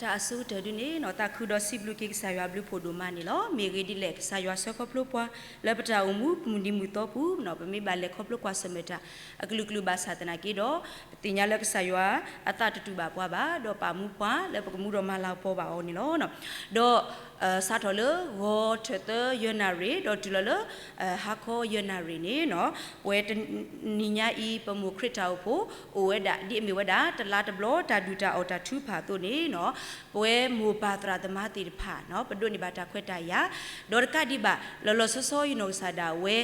တၢ်အဆိကတၢၢ်ဒုန့ၣ်နီၤ သးခုဒီးစံးဘျုးက့ၤကစၢ်ယွၤဘျုးဖှိၣ်ဒိၣ်မးန့ၣ်လီၤ. မ့ၢ်ဂ့ၢ်ဒ်လဲၣ် ကစၢ်ယွၤဆှၢခီဖျိပှၤ လၢပတၢ်အိၣ်မူမုၢ်နံၤမုၢ်သီပူၤနီၤ ပမ့ၢ်ဘၣ်လဲၤခီဖျိကွၢ်ဆၢၣ်မဲာ်တၢ် အကလုာ်ကလုာ်ဘၣ်ဆၣ်သနာ်က့ဒီး ပသ့ၣ်ညါလၢကစၢ်ယွၤအသးတတူၢ်ဘၣ်ပှၤဘၣ် ဒီးပာ်မူပှၤလၢပကမူဒီးမၤလၤကပီၤဘၣ်အီၤန့ၣ်လီၤ. ဒီး စးထီၣ်လၢဂီၤထၢၣ်သၢယဲၢ်နၣ်ရံၣ် ဒီးတုၤလီၤလၢ ဟါခီယဲၢ်နၣ်ရံၣ်န့ၣ်နီၤ ပဝဲတနံၤညါအံၤ ပမိၢ်ခရံာ်တၢ်အိၣ်ဖှိၣ် အိၣ်ဝဲဒၣ် ဒ်အမ့ၢ်ဝဲဒၣ် တလါတဘျီ တၢ်ဒုၣ်တၢ်အီၣ်တၢ်ထုကဖၣ်အသိးန့ၣ်နီၤ ပဝဲမိၢ်ပၢ်သရၣ်သမါသ့ၣ်တဖၣ်နီၤ ပဒိးန့ၢ်ဘၣ်တၢ်ခွဲးတၢ်ယာ် ဒီးတကးဒံးဘၣ် လီၤလီၤဆီဆီယနီၢ်ကစၢ်ဒၣ်ဝဲ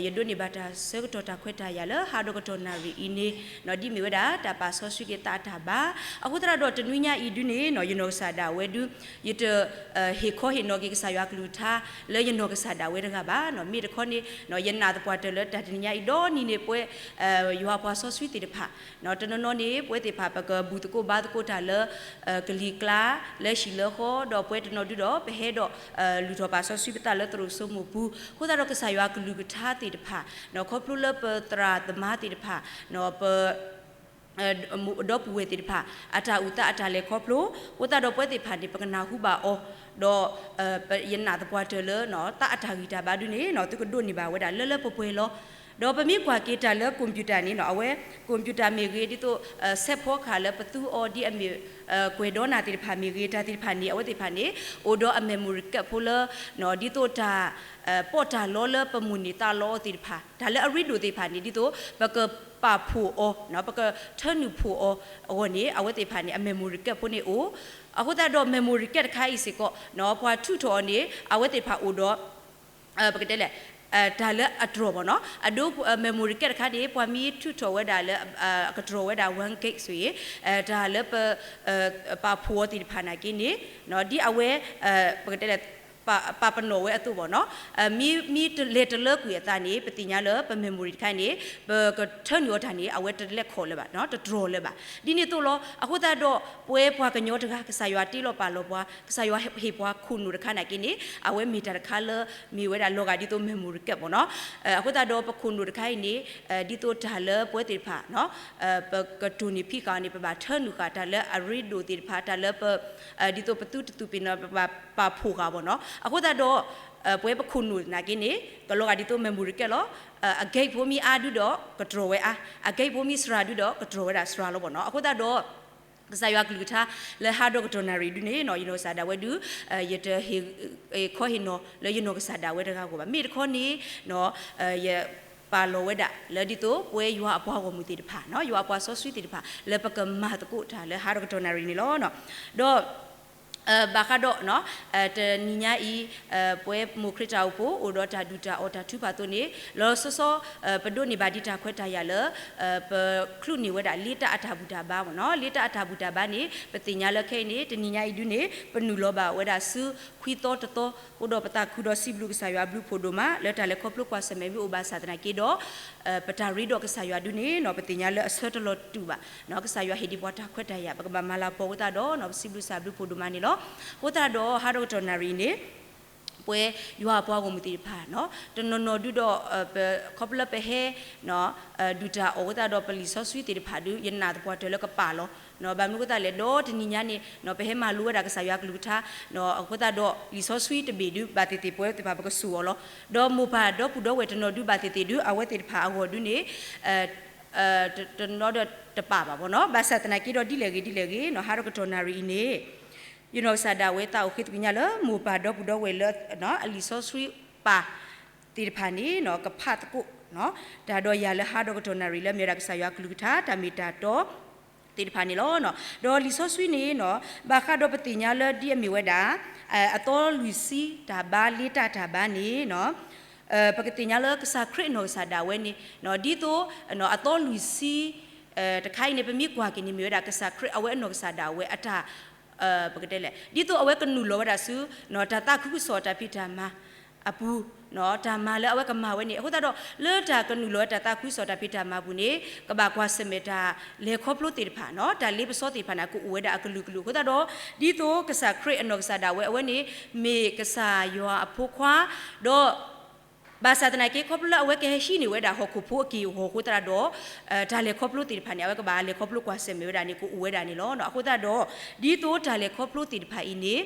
ယဒိးန့ၢ်ဘၣ်တၢ်ဆၢကတီၢ်တၢ်ခွဲးတၢ်ယာ်လၢ ဟါဒီကတီၢ်နၣ်ရံၣ်အံၤန့ၣ်နီၤ ဒ်မ့ၢ်ဝဲဒၣ် တၢ်ပာ်စီဆှံက့ၤသးအတၢ်ဘါ အဃိသတးဒီးတနွံညါအံၤဒုန့ၣ်နီၤ ယနီၢ်ကစၢ်ဒၣ်ဝဲဒု ယတ ဟ့ၣ်ခီဟ့ၣ်နီၤက့ၤကစၢ်ယွၤကလုၢ်ကထါ လၢယနီၢ်ကစၢ်ဒၣ်ဝဲတဂၤဘၣ်နီၤ မ့ၢ်တခီန့ၣ်နီၤ ယနာ်သပှၢ်တၢၢ်လၢတၢ်တနံၤညါအံၤဒီနံၤန့ၣ် ပဝဲ ယွၤအပှၤစီဆှံသ့ၣ်တဖၣ် တနီၤနီၤန့ၣ် ပဝဲသ့ၣ်တဖၣ် ပကဘူၣ်သကိးဘါသကိးတၢ်လၢ ကလံၤကျါ လၢဟံၣ်လၢဃီ ဒီးပဝဲတနီၤဒုဒီး ပဟဲဒီး လုၢ်ထီၣ်ပာ်စီဆှံပသးလၢသရိာ်စိမိၢ်ပူၤ အဃိသတးဒီးကစၢ်ယွၤကလုၢ်ကထါသ့ၣ်တဖၣ်နီၤ ခီဖျိလၢပသရၣ်သမါသ့ၣ်တဖၣ်နီၤ ပ ဒီပုၢ်ဝဲၢ်သ့ၣ်တဖၣ် အတၢ်အုၣ်သးအတၢ်လဲၤခီဖျိ အဃိသတးဒီးပဝဲသ့ၣ်တဖၣ်န့ၣ် ပကနၢ်ဟူဘၣ်အီၤ ဒီး ယနာ်သပှၢ်တၢၢ်လၢ သးအတၢ်ဂံၢ်တၢ်ဘါဒုန့ၣ်နီၤ သုကဒိးန့ၢ်ဘၣ်ဝဲဒၣ်လၢလၢပှဲၤပှဲၤလီၤ. ဒီးပမ့ၢ်ကွၢ်က့ၤတၢ်လၢ computer န့ၣ်နီၤ အဝဲ computer မ့ၢ်ဂ့ၤ ဒ်သိး စဲးဖီကဟၣ်လၢပသူအီၤဒ်အမ့ၢ် ကွဲၤဒီနၢ်သ့ၣ်တဖၣ်မ့ၢ်ဂ့ၤ တၢ်သ့ၣ်တဖၣ်န့ၣ် အဝဲသ့ၣ်တဖၣ်န့ၣ် အိၣ်ဒီးအ memory card ဖိလၢ ဒ်သိးတၢ် ပီးတၢ်လီလၢပမိၢ်န့ၢ်သးလီအီၤသ့ၣ်တဖၣ် တၢ်လၢအရ့ဒိၣ်သ့ၣ်တဖၣ်န့ၣ် ဒ်သိးပကပာ်ဖှိၣ်အီၤ ပကထၢနုာ်ဖှိၣ်အီၤအဂီၢ်န့ၣ် အဝဲသ့ၣ်တဖၣ်န့ၣ် အ memory card ဖိန့ၣ်အိၣ် အဃိသတးဒီး memory card တခါအံၤစ့ၢ်ကီး ပှၤထုးထီၣ်အီၤန့ၣ် အဝဲသ့ၣ်တဖၣ်အိၣ်ဒီး ပကတဲလဲၣ် တၢ်လၢအတြီၢ်ဘၣ်နီၤ အဒိ memory card တခါန့ၣ် ပှၤမ့ၢ်ထုးထီၣ်ဝဲဒၣ်လၢ အကတြီၢ်ဝဲဒၣ် one gig ဆိုရင် တၢ်လၢပ ပာ်ဖှိၣ်အီၤသ့ၣ်တဖၣ်နာ်က့န့ၣ် ဒ်အဝဲ ပကတဲလဲၣ် ပာ်ပနီၣ်ဝဲအသိးဘၣ်နီၤ မ့မ့ၢ်လဲၤတလၢကွံာ်အသးန့ၣ် ပသ့ၣ်ညါလၢပ memory တခါန့ၣ် ပကထၢနုာ်အီၤတၢ်န့ၣ် အဝဲတလဲၤခီၣ်လၢၤဘၣ် တတြီၢ်လၢၤဘၣ် ဒ်န့ၣ်အသိးလီၤ. အဃိသတးဒီး ပဝဲပှၤကညီတဂၤ ကစၢ်ယွၤတ့လီၤပာ်လီၤပှၤ ကစၢ်ယွၤဟ့ၣ်ပှၤခိၣ်နူာ်တခါနာ်က့န့ၣ် အဝဲမ့ၢ်တၢ်တခါလၢ မ့ၢ်ဝဲဒၣ်လီၤဂာ်ဒ်သိး memory card ဘၣ်နီၤ အဃိသတးဒီးပခိၣ်နူာ်တခါအံၤန့ၣ် ဒ်သိးတၢ်လၢပဝဲသ့ၣ်တဖၣ် ပကတိၢ်နီၣ်ဖံးဃာ်အီၤန့ၣ် ပဘၣ်ထၢနုာ်ဃာ်တၢ်လၢအရ့ဒိၣ်သ့ၣ်တဖၣ် တၢ်လၢပ ဒ်သိးပသုတသူၣ်ပ့ၤနီၣ် ပဘၣ်ပာ်ဖှိၣ်ဃာ်ဘၣ်နီၤ အဃိသတးဒီး ပဝဲပခိၣ်နူာ်နာ်က့န့ၣ် ကလီၤဂာ်ဒ်သိး memory card လီၤ အ gig ဖိမ့ၢ်အါဒုဒီး ကတြီၢ်ဝဲအါ အ gig ဖိမ့ၢ်စှၤဒုဒီး ကတြီၢ်ဝဲဒၣ်စှၤလီၤဘၣ်နီၤ အဃိသတးဒီး ကစၢ်ယွၤကလုၢ်ကထါ လၢဟါဒီကတီၢ်နၣ်ရံၣ်ဒုန့ၣ်နီၤ ယနီၢ်ကစၢ်ဒၣ်ဝဲဒု ယတဟ့ၣ်ခီဟ့ၣ်နီၤလၢယနီၢ်ကစၢ်ဒၣ်ဝဲတဂၤအဂီၢ်ဘၣ် မ့ၢ်တခီန့ၣ် ယပာ်လီၤဝဲဒၣ်လၢဒ်သိး ပဝဲယွၤအပှၤဂီၢ်မုၢ်သ့ၣ်တဖၣ် ယွၤအပှၤစီဆှံသ့ၣ်တဖၣ် လၢပကမၤသကိးတၢ်လၢဟါဒီကတီၢ်နၣ်ရံၣ်န့ၣ်လီၤ. ဒီး ဘၣ်ဃးဒီး တနံၤညါအံၤ ပဝဲမိၢ်ခရံာ်တၢ်အိၣ်ဖှိၣ် အိၣ်ဒီးတၢ်ဒုၣ်တၢ်အီၣ်တၢ်ထုကဖၣ်အသိးန့ၣ် လီၤလီၤဆီဆီ ပဒိးန့ၢ်ဘၣ်ဒံးတၢ်ခွဲးတၢ်ယာ်လၢ ပချုးန့ၢ်ဝဲဒၣ်လ့တၢ်အတၢ်ဘူၣ်တၢ်ဘါဘၣ်နီၤ လ့တၢ်အတၢ်ဘူၣ်တၢ်ဘါန့ၣ် ပသ့ၣ်ညါလၢခဲအံၤန့ၣ် တနံၤညါအံၤဒုန့ၣ် ပနုာ်လီၤဘၣ်ဝဲဒၣ်ဆူခွံသီတသီ အဃိဒီးပသးခုဒီးစံးဘျုးကစၢ်ယွၤဘျုးဖှိၣ်ဒိၣ်မး လၢတၢ်လဲၤခီဖျိကွၢ်ဆၢၣ်မဲာ်မ့ၢ်အိၣ်ဘၣ်ဆၣ်သနာ်က့ဒီး ပတၢ်ရ့ဒီးကစၢ်ယွၤဒုန့ၣ်နီၤ ပသ့ၣ်ညါလၢအဆၢတလီၤတူာ်ဘၣ် ကစၢ်ယွၤဟ့ၣ်ဒံးပှၤတၢ်ခွဲးတၢ်ယာ် ပကဘၣ်မၤလၤကပီၤအဃိသတးဒီး ပစံးဘျုးကစၢ်ယွၤဘျုးဖှိၣ်ဒိၣ်မးန့ၣ်လီၤ. အဃိသတးဒီး ဟါဒီကတီၢ်နၣ်ရံၣ်န့ၣ် ပဝဲယွၤအပှၤဂီၢ်မုၢ်သ့ၣ်တဖၣ် တနီၤနီၤဒုဒီး ခီဖျိလၢပဟဲ ဒုၣ်တၢ်အီၣ်အဃိသတးဒီး ပလံာ်စီဆှံသ့ၣ်တဖၣ်ဒု ယနာ်သပှၢ်တၢၢ်လၢကပာ်လီၤ ဘၣ်မနုၤအဃိသတးလဲၣ် ဒီးတနံၤညါန့ၣ် ပဟဲမၤလိဝဲဒၣ်ကစၢ်ယွၤကလုၢ်ကထါ အဃိသတးဒီး လံာ်စီဆှံတဘ့ၣ်ဒု ဘၣ်သ့ၣ်သ့ၣ်ပဝဲသ့ၣ်တဖၣ် ပကစိာ်အီၤလီၤ. ဒီးမိၢ်ပၢ်ဒီပုၢ်ဒီဝဲၢ်တနီၤဒု ဘၣ်သ့ၣ်သ့ၣ်ဒု အဝဲသ့ၣ်တဖၣ်အဂီၢ်ဒုန့ၣ် တနီၤဒီးတပာ်ဘၣ်ဘၣ်နီၤ ဘၣ်ဆၣ်သနာ်က့ဒီးဒ်လဲၣ်ဂ့ၤဒ်လဲၣ်ဂ့ၤနီၤ ဟါဒီကတီၢ်နၣ်ရံၣ်အံၤန့ၣ် ယနီၢ်ကစၢ်ဒၣ်ဝဲသးအိၣ်ဃ့သကွံာ်ညါလၢ မိၢ်ပၢ်ဒီပုၢ်ဒီဝဲၢ်လၢ အလံာ်စီဆှံပာ်သ့ၣ်တဖၣ်န့ၣ်နီၤ ကဖးသကိး တၢ်ဒီးယၤလၢဟါဒီကတီၢ်နၣ်ရံၣ်လၢ မ့ၢ်ဝဲဒၣ်ကစၢ်ယွၤကလုၢ်ကထါ တၢ်မ့ၢ်တၢ်တီ သ့ၣ်တဖၣ်န့ၣ်လီၤ. ဒီးလံာ်စီဆှံန့ၣ်နီၤ ဘၣ်ဃးဒီးပသ့ၣ်ညါလၢဒ်အမ့ၢ်ဝဲဒၣ် အသီလွံၢ်ဆံတၢ်ဘါ လ့တၢ်တၢ်ဘါန့ၣ်နီၤ ပကသ့ၣ်ညါလၢကစၢ်ခရံာ်အနီၢ်ကစၢ်ဒၣ်ဝဲန့ၣ် ဒ်သိး အသီလွံၢ်ဆံ တခါအံၤန့ၣ် ပမ့ၢ်ကွၢ်က့ၤန့ၣ် မ့ၢ်ဝဲဒၣ်ကစၢ်ခရံာ်အဝဲအနီၢ်ကစၢ်ဒၣ်ဝဲအတၢ် ပကတဲလဲၣ် ဒ်သိးအဝဲကနုာ်လီၤဝဲဒၣ်ဆူ တၢ်သးခုကစီၣ်တၢ်ဖံးတၢ်မၤအပူၤ တၢ်မၤလၢအဝဲကမၤဝဲန့ၣ် အဃိသတးဒီး လၢတၢ်ကနုာ်လီၤဝဲတၢ်သးခုကစီၣ်တၢ်ဖံးတၢ်မၤအပူၤန့ၣ် ကဘၣ်ကွၢ်ဆၢၣ်မဲာ်တၢ်လဲၤခီဖျိသ့ၣ်တဖၣ်နီၤ တၢ်လ့ပစီသ့ၣ်တဖၣ်န့ၣ် ကအိၣ်ဝဲဒၣ်အကလုာ်ကလုာ်အဃိသတးဒီး ဒ်သိးကစၢ်ခရံာ်အနီၢ်ကစၢ်ဒၣ်ဝဲအဝဲန့ၣ် မ့ၢ်ကစၢ်ယွၤအဖိခွါ ဒီး ဘၣ်ဆၣ်သနာ်က့ ခီဖျိလၢအဝဲကဟဲဟံးန့ၢ်ဝဲဒၣ်ဟီၣ်ခိၣ်ဖိအက့ၢ်အဂီၤအဃိသတးဒီး တၢ်လဲၤခီဖျိသ့ၣ်တဖၣ်န့ၣ် အဝဲကဘၣ်လဲၤခီဖျိကွၢ်ဆၢၣ်မဲာ်ဝဲဒၣ်န့ၣ် ကအိၣ်ဝဲဒၣ်န့ၣ်လီၤ. အဃိသတးဒီး ဒ်သိးတၢ်လဲၤခီဖျိသ့ၣ်တဖၣ်အံၤန့ၣ်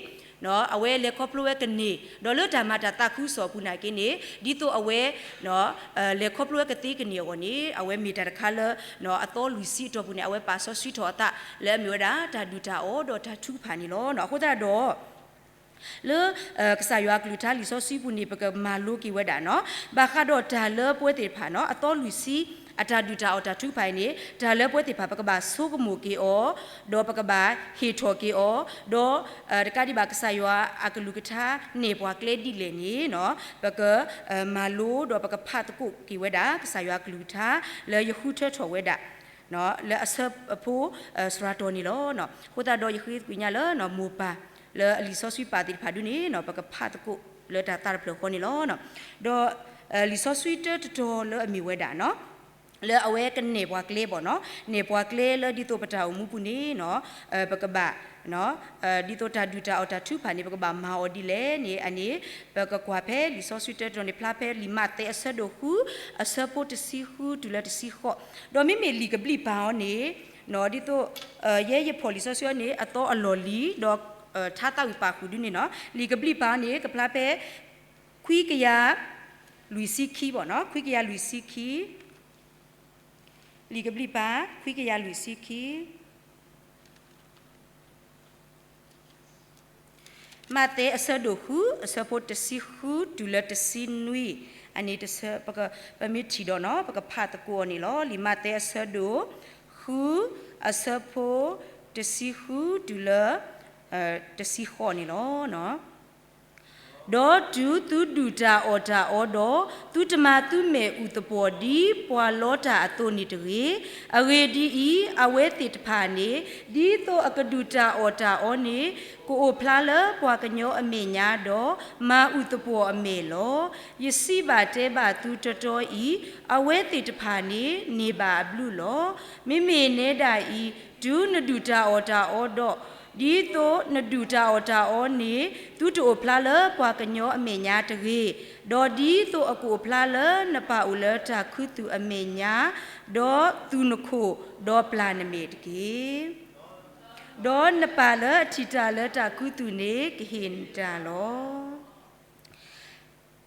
အဝဲလဲၤခီဖျိဝဲကန့ၢ် ဒီးလၢတၢ်မၤတၢ်သးခုကစီၣ်အပူၤနာ်က့န့ၣ် ဒ်သိးအဝဲ လဲၤခီဖျိဝဲကသ့ကန့ၢ်အဂီၢ်န့ၣ် အဝဲမ့ၢ်တၢ်တခါလၢ အသီလွံၢ်ဆံအတီၢ်ပူၤန့ၣ် အဝဲပာ်စီဆှံထီၣ်အသးလၢအမ့ၢ်ဝဲဒၣ် တၢ်ဒုၣ်တၢ်အီၣ်ဒီးတၢ်ထုကဖၣ်န့ၣ်လီၤ. အဃိသတးဒီး လၢ ကစၢ်ယွၤအကလုၢ်ကထါလံာ်စီဆှံပူၤန့ၣ် ပကမၤလိက့ၤဝဲဒၣ်နီၤ ဘၣ်ဃးဒီးတၢ်လၢပဝဲသ့ၣ်တဖၣ်နီၤ အသီလွံၢ်ဆံ အတၢ်ဒုၣ်တၢ်အီၣ်တၢ်ထုကဖၣ်အံၤန့ၣ် တၢ်လၢပဝဲသ့ၣ်တဖၣ် ပကဘၣ်ဆိကမိၣ်က့ၤအီၤ ဒီးပကဘၣ်ဟ့ၣ်ထီၣ်က့ၤအီၤ ဒီး တကးဒံးဘၣ် ကစၢ်ယွၤအကလုၢ်ကထါန့ၢ်ပှၤကျဲဒ်လဲၣ်န့ၣ်နီၤ ပက မၤလိဒီးပကဖးသကိးက့ၤဝဲဒၣ် ကစၢ်ယွၤအကလုၢ်ကထါ လၢယဃုထၢထီၣ်ဝဲဒၣ် လၢအဆၢဖိ စှၤတီၤန့ၣ်လီၤ. အဃိသတးဒီးယဃ့သကွံာ်ညါလၢ မိၢ်ပၢ်လၢအလံာ်စီဆှံပာ်သ့ၣ်တဖၣ်ဒုန့ၣ် ပကဖးသကိးလၢတၢ်သးတဖျၢၣ်ဃီန့ၣ်လီၤ. ဒီး လံာ်စီဆှံတၢတတီၤလၢအမ့ၢ်ဝဲဒၣ်နီၤ လၢအဝဲကနဲၣ်ပှၤကျဲဘၣ်နီၤ နဲၣ်ပှၤကျဲလၢဒ်သိးပတၢ်အိၣ်မူပူၤန့ၣ်နီၤ ပကဘၣ် ဒ်သိးတၢ်ဒုၣ်တၢ်အီၣ်တၢ်ထုကဖၣ်န့ၣ် ပကဘၣ်မၤအီၤဒ်လဲၣ်န့ၣ် အန့ၣ် ပကကွၢ်ဖဲလံာ်စီဆှံတၢတတီၤန့ၣ် ဖျါဖဲလံာ်မးသဲအဆၢဒိၣ်ဃု အဆၢဖိတဆံဃုတုၤလၢတဆံဃိး ဒီးမ့မ့ၢ်လံာ်ကဘျံးပၤအီၤန့ၣ် ဒ်သိး ယဲယဖီၣ်လံာ်စီဆှံအီၤန့ၣ် အသီအလီၢ်လံၤ ဒီး ထါသးဝံၣ်ပာ်ဃုာ်ဒုန့ၣ်နီၤ လံာ်ကဘျံးပၤအီၤန့ၣ် ကဖျါဖဲ ခွံကယၤ လွံၢ်ဆံခံဘၣ်နီၤ ခွံကယၤလွံၢ်ဆံခံ လံာ်ကဘျံးပၤ ခွံကယၤလွံၢ်ဆံခံ မးသဲအဆၢဒိၣ်ဃု အဆၢဖိတဆံဃုတုၤလၢတဆံနွံ အန့ၣ် ပမ့ၢ်ထံၣ်ဒီးနီၤ ပကဖးသကိးအီၤန့ၣ်လီၤ. လံာ်မးသဲအဆၢဒိၣ်ဃု အဆၢဖိတဆံဃုတုၤလၢ တဆံဃိးန့ၣ်လီၤ. ဒီးတုၤသုဒုၣ်တၢ်အီၣ်တၢ်အီဒီး သုတမၤသုမဲာ်အုၣ်သပှီၤဒ်ပှၤလီတၢ်အသိးန့ၣ်တဂ့ၤ. အဂ့ၢ်ဒ်အံၤ, အဝဲသ့ၣ်တဖၣ်န့ၣ် ဒ်သိးအကဒုၣ်တၢ်အီၣ်တၢ်အီန့ၣ် ကအိၣ်ဖျါလၢပှၤကညီအမဲာ်ညါဒီး မၤအုၣ်သပှီၤအမဲာ်လီၤ. ယစံးဘၣ်တဲဘၣ်သုတီတီအံၤ, အဝဲသ့ၣ်တဖၣ်န့ၣ် န့ၢ်ဘၣ်အဘျုးလီၤ. မ့မ့ၢ်နဲဒၣ်အံၤ, တုၤနဒုၣ်တၢ်အီၣ်တၢ်အီဒီး ဒ်သိးနဒုၣ်တၢ်အီၣ်တၢ်အီန့ၣ် သုတအိၣ်ဖျါလၢပှၤကညီအမဲာ်ညါတဂ့ၤ. ဒီးဒ်သိးအကအိၣ်ဖျါလၢနပၢ်အိၣ်လၢတၢ်ခူသူၣ်အမဲာ်ညါ, ဒီးသူၣ်နခိၣ်, ဒီးပျၢ်နမဲာ်တက့ၢ်. ဒီးနပၢ်လၢအထံၣ်တၢ်လၢတၢ်ခူသူၣ်န့ၣ် ကဟ့ၣ်နတၢ်လီ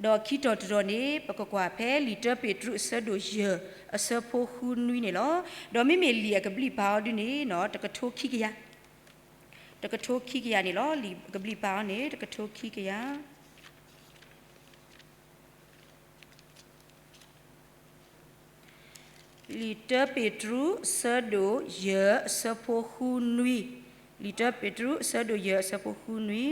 ၤ. ဒီးခံတီၤတတီၤန့ၣ် ပကကွၢ်ဖဲလံာ်တၢပ့းတရူးအဆၢဒိၣ်ယဲၢ် အဆၢဖိဃုနွံန့ၣ်လီၤ. ဒီးမ့မ့ၢ်လံာ်အကဘျံးပၤအီၤဒုန့ၣ် တကထိခံကယၤ, တကထိခံကယၤန့ၣ်လီၤ. လံာ်ကဘျံးပၤအီၤန့ၣ် တကထိခံကယၤ လံာ်တၢပ့းတရူး အဆၢဒိၣ်ယဲၢ် အဆၢဖိဃုနွံ, လံာ်တၢပ့းတရူး အဆၢဒိၣ်ယဲၢ် အဆၢဖိဃုနွံ,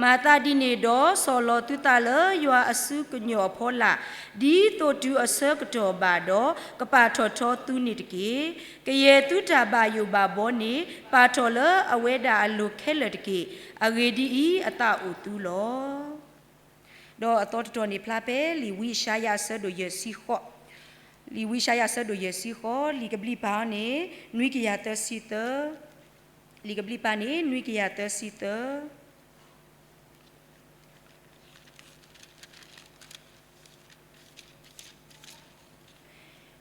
မၤသးဒ်န့ၣ်ဒီး ဆီၣ်လီၤသုသးလၢယွၤအစုကညီၤအဖီလာ်, ဒ်သိးတုၤအဆၢကတီၢ်ဘၣ်ဒီး ကပာ်ထီၣ်ထီသုန့ၣ်တက့ၢ်. ကယဲၢ်သုတၢ်ဘၣ်ယိၣ်ဘၣ်ဘီန့ၣ် ပာ်ထီၣ်လၢအဝဲဒၣ်အလိၤခဲလၢာ်တက့ၢ်. အဂ့ၢ်ဒ်အံၤ, အသးအိၣ်သုလီၤ. ဒီးအသီတတီၤန့ၣ် ဖျါဖဲလံာ်ဝံယၡါယၤအဆၢဒိၣ်ယဲၢ်ဆံဃိး, လံာ်ဝံယၡါယၤအဆၢဒိၣ်ယဲၢ်ဆံဃိး, လံာ်ကဘျံးပၤအီၤန့ၣ် နွံကယၤသၢဆံသၢ, လံာ်ကဘျံးပၤန့ၣ် နွံကယၤသၢဆံသၢ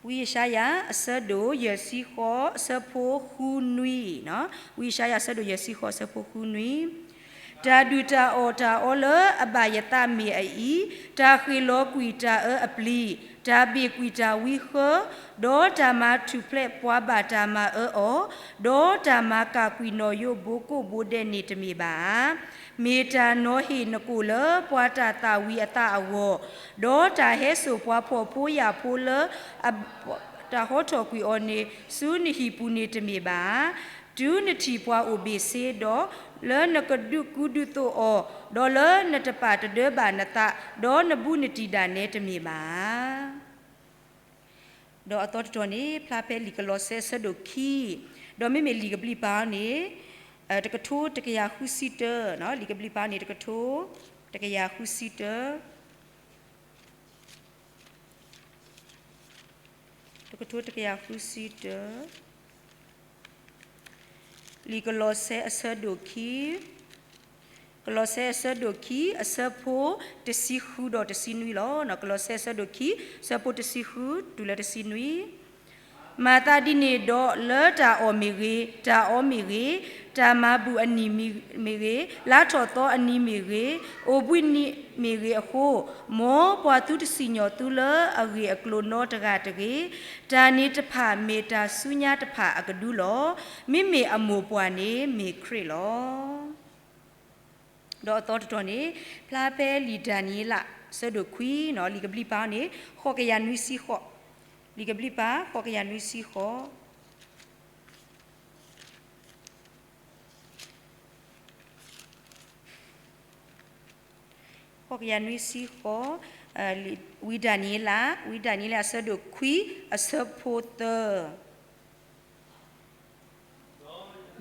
ဝံယၡါယၤ အဆၢဒိၣ်ယဲၢ်ဆံဃိး အဆၢဖိဃုနွံ, ဝံယၡါယၤ အဆၢဒိၣ်ယဲၢ်ဆံဃိး အဆၢဖိဃုနွံ, တၢ်ဒုၣ်တၢ်အီၣ်တၢ်အီလၢအဘၣ်ယသးမ့ၢ်အအံၤ, တၢ်ဃ့ၢ်လီၤကွံာ်တၢ်အၢအပျံၤ, တၢ်ဘ့ၣ်ကွံာ်တၢ်ဝံဃၢ, ဒီးတၢ်မၤထူၣ်ဖျဲးပှၤဘၣ်တၢ်မၤအၢအီၤ, ဒီးတၢ်မၤကၣ်ကွံာ်နီၣ်ယိဘိကိးဘိဒဲးန့ၣ်တမ့ၢ်ဘၣ်ဧါ. မ့ၢ်တၢ်နီၤဟ့ၣ်နကိာ်လၢပှၤတၢ်သၣ်ဝံၤအသးအဂီၢ်, ဒီးတၢ်ဟဲစိာ်ပှၤဖှီၣ်ဖိယာ်ဖိလၢ တၢ်ဟီထီၣ်ကွံာ်အီၤန့ၣ် ဆူနဟံၣ်ပူၤန့ၣ်တမ့ၢ်ဘၣ်ဧါ. တုၤနထံၣ်ပှၤအိၣ်ဘ့ၣ်ဆ့ဒီး, လၢနကဒုးကူဒုးသိးအီၤ, ဒီးလၢနတပာ်တဒၢဘၣ်နသး, ဒီးနဘူးနတံၢ်ဒၣ်နဲတမ့ၢ်ဘၣ်ဧါ. ဒီးအသီတတီၤန့ၣ် ဖျါဖဲလံာ်ကလီးစဲအဆၢဒိၣ်ခံ, ဒီးမ့မ့ၢ်လံာ်ကဘျံးပၤအီၤန့ၣ် တကထိတကယၤဃုဆံတၢ, လံာ်ကဘျံးပၤအီၤန့ၣ် တကထိတကယၤဃုဆံတၢ, တကထိတကယၤဃုဆံတၢ, လံာ်ကလီးစဲအဆၢဒိၣ်ခံ ကလီးစဲအဆၢဒိၣ်ခံ အဆၢဖိတဆံဃုဒီးတဆံနွံလီၤ. ကလီးစဲအဆၢဒိၣ်ခံ အဆၢဖိတဆံဃုတုၤလၢတဆံနွံ. မၤသးဒ်န့ၣ်ဒီး လၢတၢ်အီၣ်မ့ၢ်ဂ့ၤ, တၢ်အီမ့ၢ်ဂ့ၤ, တၢ်မၤဘူၣ်အနံၣ်မ့ၢ်ဂ့ၤ, လါထီၣ်သီအနံၤမ့ၢ်ဂ့ၤ, အိၣ်ဘှံးနံၤမ့ၢ်ဂ့ၤအဃိ, မ်ပှၤသုတစံၣ်ညီၣ်သုလၢအဂ့ၢ်အကျိၤနီတဂၤတဂ့ၤ. တၢ်န့ၣ်တဖၣ်မ့ၢ်တၢ်ဆူညါတဖၣ်အကဒုလီၤ. မ့မ့ၢ်အမိၢ်ပှၢ်န့ၣ်မ့ၢ်ခရံာ်လီၤ. ဒီးအသီတတီၤန့ၣ် ဖျါဖဲလံာ်ဒၤနံးယ့လး အဆၢဒိၣ်ခွံ, လံာ်ကဘျံးပၤန့ၣ် ဃိးကယၤနွံဆံဃိး, လံာ်ကဘျံးပၤ ဃိးကယၤနွံဆံဃိး, ဃိးကယၤနွံဆံဃိး, ဝံဒၤနံးယ့လး, ဝံဒၤနံးယ့လးအဆၢဒိၣ်ခွံ အဆၢဖိသၢ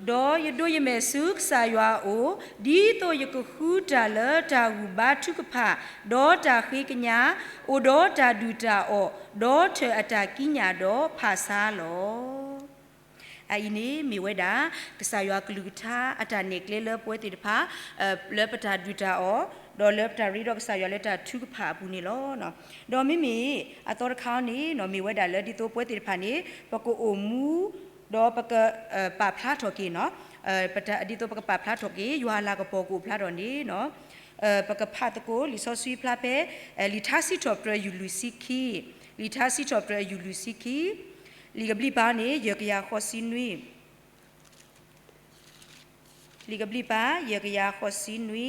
ဒီးယဒိးယမဲာ်ဆူကစၢ်ယွၤအအိၣ်, ဒ်သိးယကဃုတၢ်လၢတၢ်ဂံၢ်ဘါထုကဖၣ်, ဒီးတၢ်ဃ့ကညး, အိၣ်ဒီးတၢ်ဒုၣ်တၢ်အီၣ်, ဒီးထၢၣ်အတၢ်ကံးညာ်ဒီးဖးဆါလီၤ. အအံၤန့ၣ်မ့ၢ်ဝဲဒၣ် ကစၢ်ယွၤကလုၢ်ကထါအတၢ်နဲၣ်ကျဲလၢပဝဲသ့ၣ်တဖၣ် လၢပတၢ်ဒုၣ်တၢ်အီၣ်, ဒီးလၢပတၢ်ရ့ဒီးကစၢ်ယွၤလၢတၢ်ထုကဖၣ်အပူၤန့ၣ်လီၤ. ဒီးမ့မ့ၢ်အသီတခါန့ၣ် မ့ၢ်ဝဲဒၣ်လၢဒ်သိးပဝဲသ့ၣ်တဖၣ်န့ၣ် ပကအိၣ်မူ ဒီးပကပာ်ဖျါထီၣ်က့ၤ ဒ်သိးပကပာ်ဖျါထီၣ်က့ၤ ယွၤအလၤကပီၤကအိၣ်ဖျါထီၣ်န့ၣ် ပကဖးသကိးလံာ်စီဆှံဖျါဖဲ လံာ်ထါစံးထီၣ်ပတြၢၤအယူၢ်လွံၢ်ဆံခံ, လံာ်ထါစံးထီၣ်ပတြၢၤအယူၢ်လွံၢ်ဆံခံ, လံာ်ကဘျံးပၤန့ၣ် ယဲၢ်ကယၤဃိးဆံနွံ, လံာ်ကဘျံးပၤ ယဲၢ်ကယၤဃိးဆံနွံ,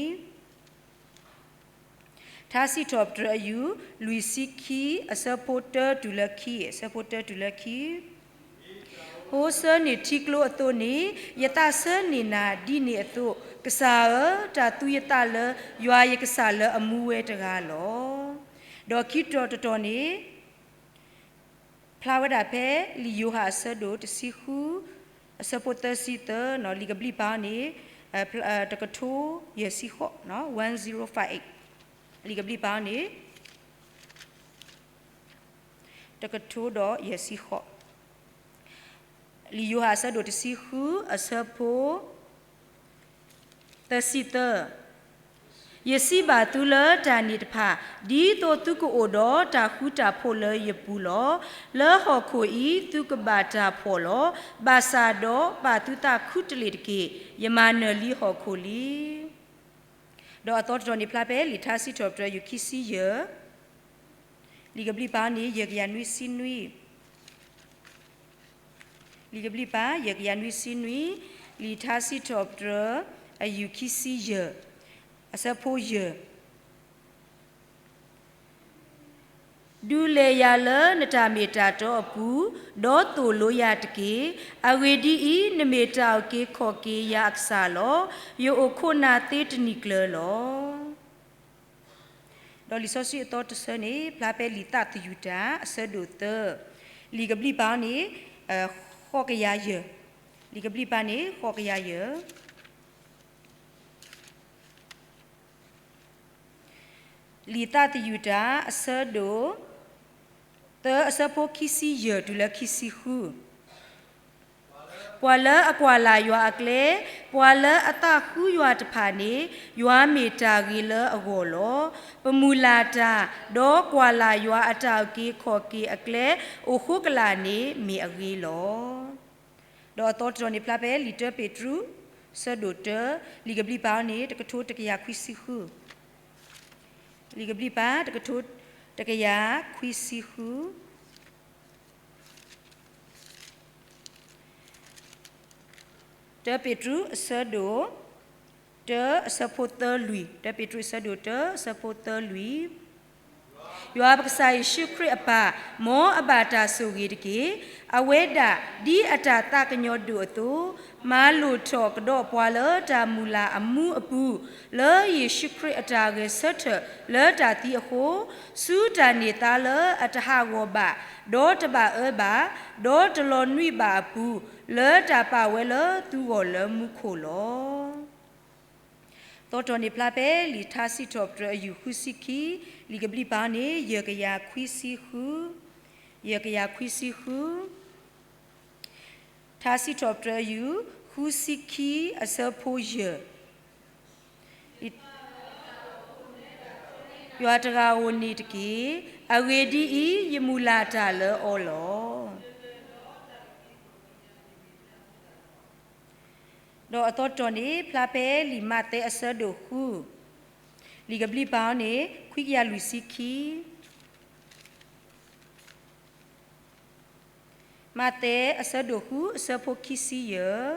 ထါစံးထီၣ်ပတြၢၤအယူၢ်လွံၢ်ဆံခံ အဆၢဖိတၢတုၤလၢခံ, အဆၢဖိတၢတုၤလၢခံ ဖိဆၢန့ၢ်ထံကျိအသိးန့ၣ် ယသးဆၢန့ၢ်နၤဒ်န့ၣ်အသိး, ကစၢ်ဧၢ, တၢ်သူယသးလၢယွၤယကစၢ်လၢအမူဝဲတဂၤလီၤ. ဒီးခံတီၤတတီၤန့ၣ် ဖျါဝဲဒၣ်ဖဲ လံာ်ယိၤဟၣ်အဆၢဒိၣ်တဆံဃု အဆၢဖိသၢဆံသၢ, လံာ်ကဘျံးပၤန့ၣ် တကထိယဲၢ်ဆံဃိး, one zero five eight, လံာ်ကဘျံးပၤန့ၣ် တကထိဒီးယဲၢ်ဆံဃိး, လံာ်ယိၤဟၣ်အဆၢဒိၣ်တဆံဃု အဆၢဖိ သၢဆံသၢ, ယစံးဘၣ်သုလၢတၢ်န့ၣ်တဖၣ်, ဒ်သိးသုကအိၣ်ဒီးတၢ်ဃူတၢ်ဖိးလၢယပူၤလီၤ. လၢဟီၣ်ခိၣ်အံၤသုကဘၣ်တၢ်ဖှီၣ်လီၤ. ဘၣ်ဆၣ်ဒီးပာ်သုသးခူတလ့ၢ်တက့ၢ်. ယမၤနၢၤလံဟီၣ်ခိၣ်လံ. ဒီးအသီတတီၤန့ၣ်ဖျါဖဲလံာ်ထါစံးထီၣ်ပတြၢၤယူၢ်ခံဆံယဲၢ်, လံာ်ကဘျံးပၤန့ၣ် ယဲၢ်ကယၤနွံဆံနွံ, လံာ်ကဘျံးပၤ ယဲၢ်ကယၤနွံဆံနွံ, လံာ်ထါစံးထီၣ်ပတြၢၤအယူၢ်ခံဆံယဲၢ်, အဆၢဖိယဲၢ် ဒုးလဲၤယၤလၢနတၢ်မ့ၢ်တၢ်တီအပူၤ, ဒီးသိၣ်လိယၤတက့ၢ်. အဂ့ၢ်ဒ်အံၤ, နမ့ၢ်တၢ်အုၣ်က့ၤခီၣ်က့ၤယၤအကစၢ်လီၤ. ယအိၣ်ခိးနၤသ့တနံၤကျၢၤလီၤ. ဒီးလံာ်စီဆှံအသီတဆၢန့ၣ် ဖျါဖဲလံာ်သးသယုၢ်တၢ် အဆၢဒိၣ်သၢ, လံာ်ကဘျံးပၤန့ၣ် ဃိးကယၤယဲၢ်, လံာ်ကဘျံးပၤန့ၣ် ဃိးကယၤယဲၢ် လံာ်သးသယုၢ်တၢ် အဆၢဒိၣ်သၢ အဆၢဖိခံဆံယဲၢ်တုၤလၢခံဆံဃု, ပှၤလၢအကွၢ်လၢ်ယွၤအကျဲ, ပှၤလၢအသးဃုယွၤတဖၣ်န့ၣ် ယွၤမ့ၢ်တၢ်ဂ့ၤလၢအဂီၢ်လီၤ. ပမုၢ်လၢ်တၢ်, ဒီးကွၢ်လၢ်ယွၤအတၢ်အုၣ်က့ၤခီၣ်က့ၤအကျဲ အိၣ်ဃိကလာ်န့ၣ်မ့ၢ်အဂ့ၤလီၤ. ဒီးအသီတတီၤန့ၣ်ဖျါဖဲလံာ်တၢပ့းတရူး ဆၢဒိၣ်တၢ, လံာ်ကဘျံးပၤန့ၣ် တကထိတကယၤခွံဆံဃု, လံာ်ကဘျံးပၤ တကထိတကယၤခွံဆံဃု, တၢပ့းတရူး အဆၢဒိၣ်တၢ အဆၢဖိသၢလွံၢ်, တၢပ့းတရူး အဆၢဒိၣ်တၢ အဆၢဖိသၢလွံၢ် ယွၤပကစၢ်ယ့ၣ်ၡူးခရံာ်အပၢ်, မ်အဘၣ်တၢ်ဆိၣ်ဂ့ၤတက့ၢ်. အဝဲဒၣ်ဒ်အတၢ်သးကညီၤဒိၣ်အသိး, မၤလိာ်ထီၣ်ကဒီးပှၤလၢတၢ်မုၢ်လၢ်အမူအပူၤ, လၢယ့ၣ်ၡူးခရံာ်အတၢ်ဂဲၤဆၢထၢၣ်လၢတၢ်သံအဃိ, ဆူတၢ်န့ၢ်သါလၢအတဟးဂီၤဘၣ်, ဒီးတဘၣ်အၢဘၣ်, ဒီးတလီၤနွံဘၣ်အပူၤ, လၢတၢ်ပာ်ဝဲလၢသုဂီၢ်လၢမူခိၣ်လီၤ. သီတတီၤန့ၣ်ဖျါဖဲလံာ်ထါစံးထီၣ်ပတြၢၤအယူၢ်ဃုဆံခံ, လံာ်ကဘျံးပၤန့ၣ် ယဲၢ်ကယၤခွံဆံဃု, ယဲၢ်ကယၤခွံဆံဃု, ထါစံးထီၣ်ပတြၢၤအယူၢ် ဃုဆံခံ အဆၢဖိယဲၢ်, ယွၤတဂၤဧိၤန့ၣ်တက့ၢ်. အဂ့ၢ်ဒ်အံၤ, ယမုၢ်လၢ်တၢ်လၢအီၤလီၤ. ဒီးအသီတတီၤန့ၣ် ဖျါဖဲလံာ်မးသဲအဆၢဒိၣ်ဃု, လံာ်ကဘျံးပၤအီၤန့ၣ် ခွံကယၤလွံၢ်ဆံခံ. မးသဲအဆၢဒိၣ်ဃု အဆၢဖိခံဆံယဲၢ်.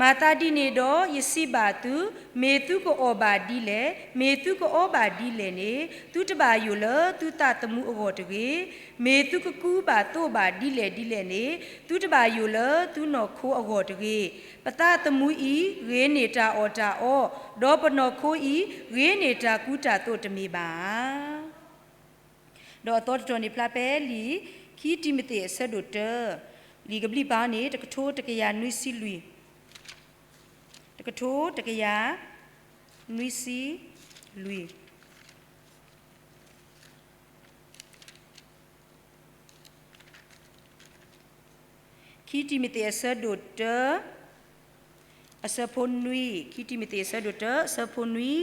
မၤသးဒ်န့ၣ်ဒီး ယစံးဘၣ်သု, မ့ၢ်သုကအီၣ်ဘၣ်ဒ်လဲၣ်, မ့ၢ်သုကအီဘၣ်ဒ်လဲၣ်န့ၣ်, သုတဘၣ်ယိၣ်လၢသုသးသမူအဂီၢ်တဂ့ၤ. မ့ၢ်သုကကူဘၣ်သိးဘၣ်ဒ်လဲၣ်ဒ်လဲၣ်န့ၣ်, သုတဘၣ်ယိၣ်လၢသုနီၢ်ခိအဂီၢ်တဂ့ၤ. ပသးသမူအံၤ ဂ့ၤန့ၢ်တၢ်အီၣ်တၢ်အီ, ဒီးပနီၢ်ခိအံၤ ဂ့ၤန့ၢ်တၢ်ကူတၢ်သိးတမ့ၢ်ဘၣ်ဧါ. ဒီးအသီတတီၤန့ၣ် ဖျါဖဲလံာ်ခံတံၤမသ့းအဆၢဒိၣ်တၢ, လံာ်ကဘျံးပၤန့ၣ် တကထိတကယၤနွံဆံလွံၢ်, တကထိတကယၤနွံဆံလွံၢ်. ခံတံၤမသ့းအဆၢဒိၣ်တၢ, အဆၢဖိနွံ, ခံတံၤမသ့းအဆၢဒိၣ်တၢ အဆၢဖိနွံ.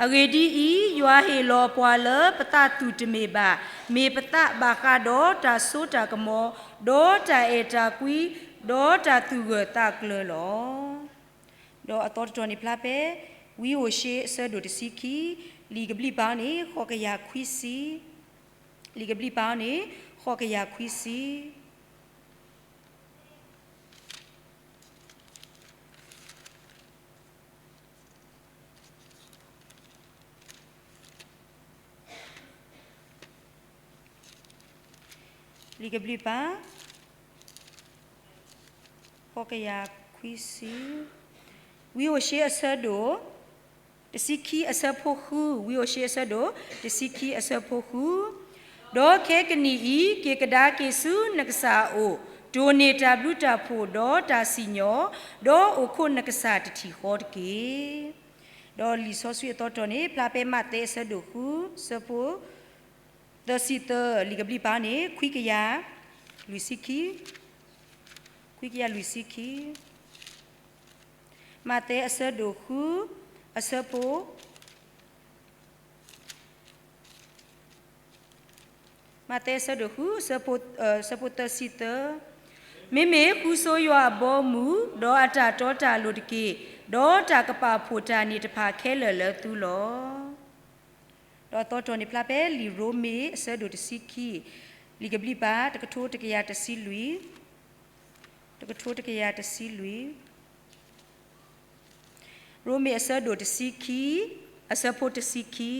အဂ့ၢ်ဒ်အံၤ, ယွၤဟ့ၣ်လီၤပှၤလၢပသးသူၣ်တမ့ၢ်ဘၣ်, မ့ၢ်ပသးဘၣ်ဃးဒီးတၢ်စိတၢ်ကမီၤ, ဒီးတၢ်အဲၣ်တၢ်ကွံ, ဒီးတၢ်သူၣ်ဂၢၢ်သးကျၢၤလီၤ. ဒီးအသီတတီၤန့ၣ်ဖျါဖဲ ဝံဧိၤၡ့အဆၢဒိၣ်တဆံခံ, လံာ်ကဘျံးပၤန့ၣ် ဃိးကယၤခွံဆံ, လံာ်ကဘျံးပၤန့ၣ် ဃိးကယၤခွံဆံ. လံာ်ကဘျံးပၤ ဃိးကယၤခွံဆံ, ဝံဧိၤၡ့အဆၢဒိၣ် တဆံခံအဆၢဖိဃု, ဝံဧိၤၡ့အဆၢဒိၣ် တဆံခံအဆၢဖိဃု. ဒီးခဲကနံၣ်အံၤ က့ၤကဒါက့ၤဆူနကစၢ်အအိၣ်, တိၢ်န့ၢ်တၢ်ဘျုးတၢ်ဖှိၣ်ဒီးတၢ်စံၣ်ညီၣ်, ဒီးအိၣ်ခိးနကစၢ်တထံၣ်ဃီတက့ၢ်. ဒီးလံာ်စီဆှံအသီတတီၤန့ၣ် ဖျါဖဲမးသဲအဆၢဒိၣ်ဃု အဆၢဖိ သၢဆံသၢ, လံာ်ကဘျံးပၤန့ၣ် ခွံကယၤလွံၢ်ဆံခံ, ခွံကယၤလွံၢ်ဆံခံ. မးသဲအဆၢဒိၣ်ဃု အဆၢဖိ မးသဲအဆၢဒိၣ်ဃု အဆၢဖိ အဆၢဖိသၢဆံသၢ. မ့မ့ၢ်ဃုဆိယွၤအဘီအမုၢ်, ဒီးအတၢ်တီတၢ်လိၤတက့ၢ်, ဒီးတၢ်ကပာ်ဖှိၣ်တၢ်န့ၣ်တဖၣ်ခဲလၢာ်လၢသုလီၤ. ဒီးအသီတတီၤန့ၣ်ဖျါဖဲလံာ်ရိမ့ၤအဆၢဒိၣ်တဆံခံ, လံာ်ကဘျံးပၤ တကထိတကယၤတဆံလွံၢ်, တကထိတကယၤတဆံလွံၢ်. ရိမ့ၤအဆၢဒိၣ်တဆံခံ, အဆၢဖိတဆံခံ.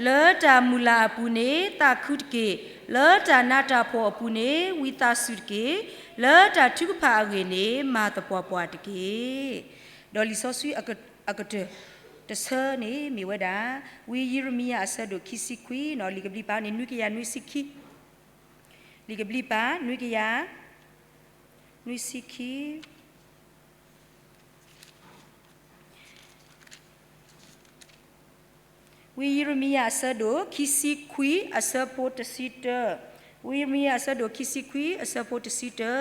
လၢတၢ်မုၢ်လၢ်အပူၤန့ၣ် သးခုတက့ၢ်, လၢတၢ်နးတၢ်ဖှီၣ်အပူၤန့ၣ် ဝံသးစူၤတက့ၢ်, လၢတၢ်ထုကဖၣ်အဂ့ၢ်န့ၣ် မၤသပှၢ်ပှၢ်တက့ၢ်. ဒီးလံာ်စီဆှံအကတၢၢ်တဆၢန့ၣ်မ့ၢ်ဝဲဒၣ် ဝံယံးရမံယၤအဆၢဒိၣ်ခံဆံခွံ, လံာ်ကဘျံးပၤန့ၣ် နွံကယၤနွံဆံခံ, လံာ်ကဘျံးပၤ နွံကယၤ နွံဆံခံ. ဝံယံးရမံယၤအဆၢဒိၣ်ခံဆံခွံအဆၢဖိတဆံတၢ, ဝံယံးရမံယၤအဆၢဒိၣ်ခံဆံခွံအဆၢဖိတဆံတၢ.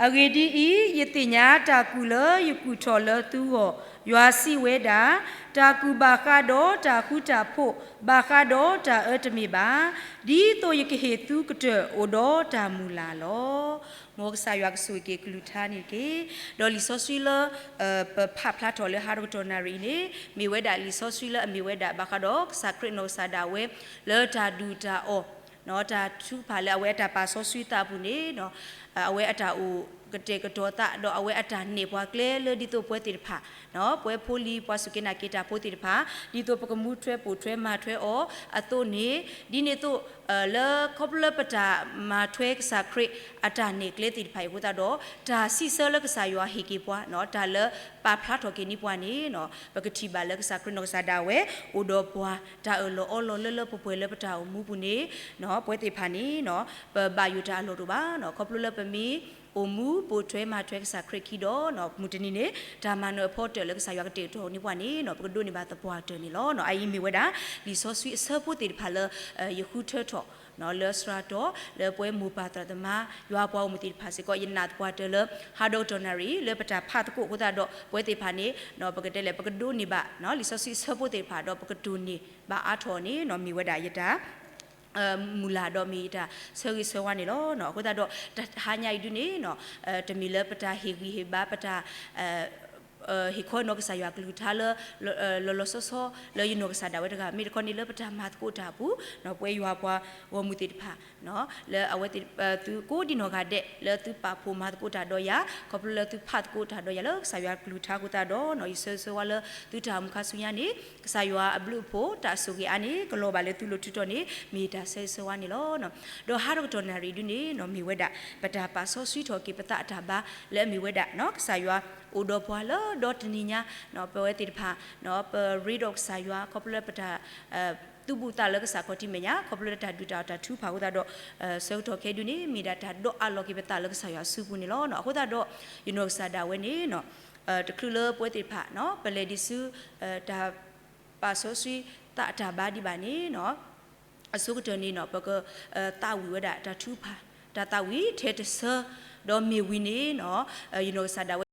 အဂ့ၢ်ဒ်အံၤ, ယသ့ၣ်ညါတၢ်ကူၣ်လၢယကူၣ်ထီၣ်လၢသုဂီၢ်, ယွၤစံးဝဲဒၣ်, တၢ်ကူၣ်ဘၣ်ဃးဒီးတၢ်ဃူတၢ်ဖိး, ဘၣ်ဃးဒီးတၢ်အၢတမ့ၢ်ဘၣ်, ဒ်သိးယကဟ့ၣ်သုကတၢၢ်အိၣ်ဒီးတၢ်မုၢ်လၢ်လီၤ. မ်ကစၢ်ယွၤကဆိၣ်ဂ့ၤက့ၤကလုၢ်ကထါန့ၣ်တက့ၢ်. ဒီးလံာ်စီဆှံလၢ ပဖးဖျါထီၣ်လၢဟါတကတီၢ်နၣ်ရံၣ်အံၤန့ၣ် မ့ၢ်ဝဲဒၣ်လံာ်စီဆှံလၢအမ့ၢ်ဝဲဒၣ် ဘၣ်ဃးဒီးကစၢ်ခရံာ်နီၢ်ကစၢ်ဒၣ်ဝဲ လၢတၢ်ဒုၣ်တၢ်အီၣ် တၢ်ထုကဖၣ်လၢအဝဲအတၢ်ပာ်စီဆှံသးအပူၤန့ၣ် အဝဲအတၢ်အိၣ်ကတဲာ်ကတီၤသး ဒီးအဝဲအတၢ်နဲၣ်ပှၤကျဲလၢဒ်သိးပဝဲသ့ၣ်တဖၣ် ပဝဲဖိလံၤပှၤစူၢ်က့ၤနာ်က့ၤတၢ်ဖိသ့ၣ်တဖၣ် ဒ်သိးပကမူထွဲပိာ်ထွဲမၤထွဲအီၤအသိးန့ၣ် ဒ်န့ၣ်အသိး လၢခီဖျိလၢပတၢ်မၤထွဲကစၢ်ခရံာ်အတၢ်နဲၣ်ကျဲသ့ၣ်တဖၣ်အံၤအဃိသတးဒီး တၢ်စံးဆၢလၢကစၢ်ယွၤဟ့ၣ်က့ၤပှၤ တၢ်လၢပာ်ဖျါထီၣ်က့ၤန့ၢ်ပှၤန့ၣ် ပကထံၣ်ဘၣ်လၢကစၢ်ခရံာ်နီၢ်ကစၢ်ဒၣ်ဝဲ အိၣ်ဒီးပှၤ တၢ်အၢၣ်လီၤအီလီၤလၢလၢပှဲၤပှဲၤလၢပတၢ်အိၣ်မူပူၤန့ၣ် ပဝဲသ့ၣ်တဖၣ်န့ၣ် ပဘၣ်ယိၣ်တၢ်အလီၢ်တအိၣ်ဘၣ်. ခီဖျိလၢပမ့ၢ်အိၣ်မူပိာ်ထွဲမၤထွဲကစၢ်ခရံာ်ခံဒီး မုၢ်တနံၤန့ၣ် တၢ်မၤနၢၤအဖီတၢၣ်လၢကစၢ်ယွၤကတဲာ်ကတီၤန့ၢ်ပှၤန့ၣ် ပကဒိးန့ၢ်ဘၣ်သပှၢ်တၢၣ်န့ၣ်လီၤ. အအံၤမ့ၢ်ဝဲဒၣ် လံာ်စီဆှံအဆၢဖိသ့ၣ်တဖၣ်လၢ ယဃုထၢထီၣ် လၢစှၤတီၢ် လၢပဝဲမိၢ်ပၢ်သရၣ်သမါ ယွၤပှၤဂီၢ်မုၢ်သ့ၣ်တဖၣ်စ့ၢ်ကီး ယနာ်သပှၢ်တၢၢ်လၢ ဟါဒီကတီၢ်နၣ်ရံၣ် လၢပတၢ်ဖးသကိးအဃိသတးဒီး ပဝဲသ့ၣ်တဖၣ်န့ၣ် ပကတဲလဲၣ် ပကဒိးန့ၢ်ဘၣ် လံာ်စီဆှံအဆၢဖိသ့ၣ်တဖၣ်ဒီး ပကတိၢ်န့ၢ်ဘၣ်အါထီၣ်န့ၣ် မ့ၢ်ဝဲဒၣ်ယတၢ် မုၢ်လၢ်ဒီးမ့ၢ်ယတၢ်ဆၢဂ့ၤဆၢဝါန့ၣ်လီၤ. အဃိသတးဒီး တဟါညါအံၤဒုန့ၣ် တမ့ၢ်လၢပတၢ်ဟ့ၣ်ဂံၢ်ဟ့ၣ်ဘါ ပတၢ် ဟ့ၣ်ခီနီၢ်ကစၢ်ယွၤကလုၢ်ကထါလၢ လီၤလီၤဆီဆီ လၢယနီၢ်ကစၢ်ဒၣ်ဝဲတဂၤ မ့ၢ်တခီန့ၣ်လၢပတၢ်မၤသကိးတၢ်အပူၤ ပဝဲယွၤပှၤဂီၢ်မုၢ်သ့ၣ်တဖၣ် လၢအဝဲသ့ၣ် သုကိးဒံနီၢ်ဂၤဒဲး လၢသုပာ်ဖှိၣ်မၤသကိးတၢ်ဒီးယၤ ခီဖျိလၢသုဖးသကိးတၢ်ဒီးယၤလၢကစၢ်ယွၤကလုၢ်ကထါအဃိသတးဒီး ယဆၢဂ့ၤဆၢဝါလၢသုတၢ်အိၣ်မူခါဆူညါန့ၣ် ကစၢ်ယွၤအဘျုးအဖှိၣ် တၢ်ဆိၣ်ဂ့ၤအါန့ၣ် ကလီၤဘၣ်လၢသုလိၤထူတီၤန့ၣ် မ့ၢ်ယတၢ်ဆၢဂ့ၤဆၢဝါန့ၣ်လီၤ. ဒီးဟါဒီကတီၢ်နၣ်ရံၣ်ဒုန့ၣ် မ့ၢ်ဝဲဒၣ် ပတၢ်ပာ်စီဆှံထီၣ်က့ၤပသးအတၢ်ဘါ လၢအမ့ၢ်ဝဲဒၣ် ကစၢ်ယွၤအိၣ်ဒီးပှၤလၢဒီတနံၤညါ ပဝဲသ့ၣ်တဖၣ် ပရ့ဒီးကစၢ်ယွၤ ခီဖျိလၢပတၢ် သူၣ်ဘူၣ်သးလၢကစၢ်ခီၣ်ထံးမဲာ်ညါ ခီဖျိလၢတၢ်ဒုၣ်တၢ်အီၣ်တၢ်ထုကဖၣ်အဃိသတးဒီး ဆၢကတီၢ်ခဲအံၤဒုန့ၣ် မ့ၢ်ဒၣ်တၢ်ဒိးအးလီၤက့ၤပသးလၢကစၢ်ယွၤအစုပူၤန့ၣ်လီၤ. အဃိသတးဒီး ယနီၢ်ကစၢ်ဒၣ်ဝဲန့ၣ် တချုးလၢပဝဲသ့ၣ်တဖၣ် ပလဲၤဒံးဆူ တၢ်ပာ်စီဆှံသးအတၢ်ဘါဒံးဘၣ်န့ၣ် အဆိကတၢၢ်န့ၣ် ပကသးဝံၣ်ဝဲဒၣ်တၢ်ထုကဖၣ် တၢ်သးဝံၣ်ထဲတဆၢ ဒီးမ့ၢ်ဝံၤန့ၣ် ယနီၢ်ကစၢ်ဒၣ်ဝဲ